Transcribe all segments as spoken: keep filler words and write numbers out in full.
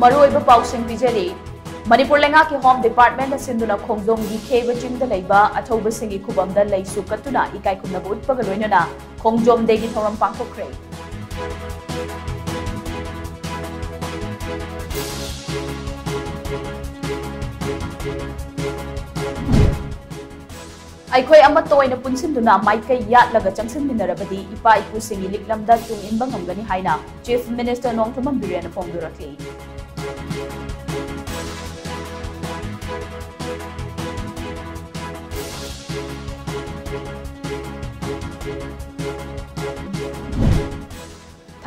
ꯃꯔꯨꯑꯣꯏꯕ ꯄꯥꯎꯁꯤꯡ ꯄꯤꯖꯔꯤ꯫ ꯃꯅꯤꯄꯨꯔ ꯂꯩꯉꯥꯛꯀꯤ Home Department ꯅ ꯁꯤꯟꯗꯨꯅ ꯈꯣꯡꯖꯣꯝꯒꯤ ꯈꯦꯕ ꯆꯤꯡꯗ ꯂꯩꯕ ꯑꯊꯧꯕꯁꯤꯡꯒꯤ ꯈꯨꯕꯝꯗ ꯂꯩꯁꯨ ꯀꯠꯇꯨꯅ ꯏꯀꯥꯏ ꯈꯨꯝꯅꯕ ꯎꯠꯄꯒ ꯂꯣꯏꯅꯅ ꯈꯣꯡꯖꯣꯝ Day ꯒꯤ ꯊꯧꯔꯝ ꯄꯥꯡꯊꯣꯛꯈ꯭ꯔꯦ꯫ ꯑꯩꯈꯣꯏ ꯑꯃꯠꯇ ꯑꯣꯏꯅ ꯄꯨꯟꯁꯤꯟꯗꯨꯅ ꯃꯥꯏꯀꯩ ꯌꯥꯠꯂꯒ ꯆꯪꯁꯤꯟꯃꯤꯟꯅꯔꯕꯗꯤ ꯏꯄꯥ ꯏꯄꯨꯁꯤꯡꯒꯤ ꯂꯤꯛꯂꯝꯗ ꯇꯨꯡ ꯏꯟꯕ ꯉꯝꯒꯅꯤ ꯍꯥꯏꯅ Chief Minister ꯅꯣꯡꯊꯣꯝꯕꯝ ꯕꯤꯔꯦꯟꯅ ꯐꯣꯡꯗꯣꯔꯛꯂꯤ꯫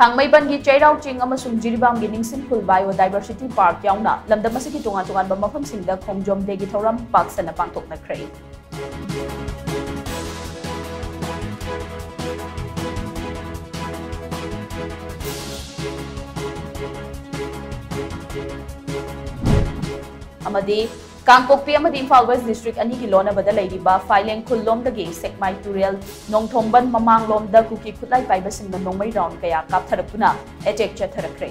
ꯊꯥꯡꯃꯩꯕꯟꯒꯤ ꯆꯩꯔꯥꯎ ꯆꯤꯡ ꯑꯃꯁꯨꯡ ꯖꯤꯔꯤꯕꯥꯝꯒꯤ ꯅꯤꯡꯁꯤꯡꯈꯨꯜ Biodiversity Park ꯌꯥꯎꯅ ꯂꯝꯗꯝ ꯑꯁꯤꯒꯤ ꯇꯣꯉꯥꯟ ꯇꯣꯉꯥꯟꯕ ꯃꯐꯝꯁꯤꯡꯗ ꯈꯣꯡꯖꯣꯝ Day ꯒꯤ ꯊꯧꯔꯝ ꯄꯥꯛ ꯁꯟꯅ ꯄꯥꯡꯊꯣꯛꯅꯈ꯭ꯔꯦ꯫ ꯑꯃꯗꯤ ꯀꯥꯡꯄꯣꯛꯄꯤ ꯑꯃꯗꯤ ꯏꯝꯐꯥꯜ West District ꯑꯅꯤꯒꯤ ꯂꯣꯟꯅꯕꯗ ꯂꯩꯔꯤꯕ ꯐꯥꯏꯂꯦꯡ ꯈꯨꯜꯂꯣꯝꯗꯒꯤ ꯁꯦꯛꯃꯥꯏ ꯇꯨꯔꯦꯜ ꯅꯣꯡꯊꯣꯝꯕꯟ ꯃꯃꯥꯡꯂꯣꯝꯗ ꯀꯨꯀꯤ ꯈꯨꯠꯂꯥꯏ ꯄꯥꯏꯕꯁꯤꯡꯅ ꯅꯣꯡꯃꯩ round ꯀꯌꯥ ꯀꯥꯞꯊꯔꯛꯇꯨꯅ attack ꯆꯠꯊꯔꯛꯈ꯭ꯔꯦ꯫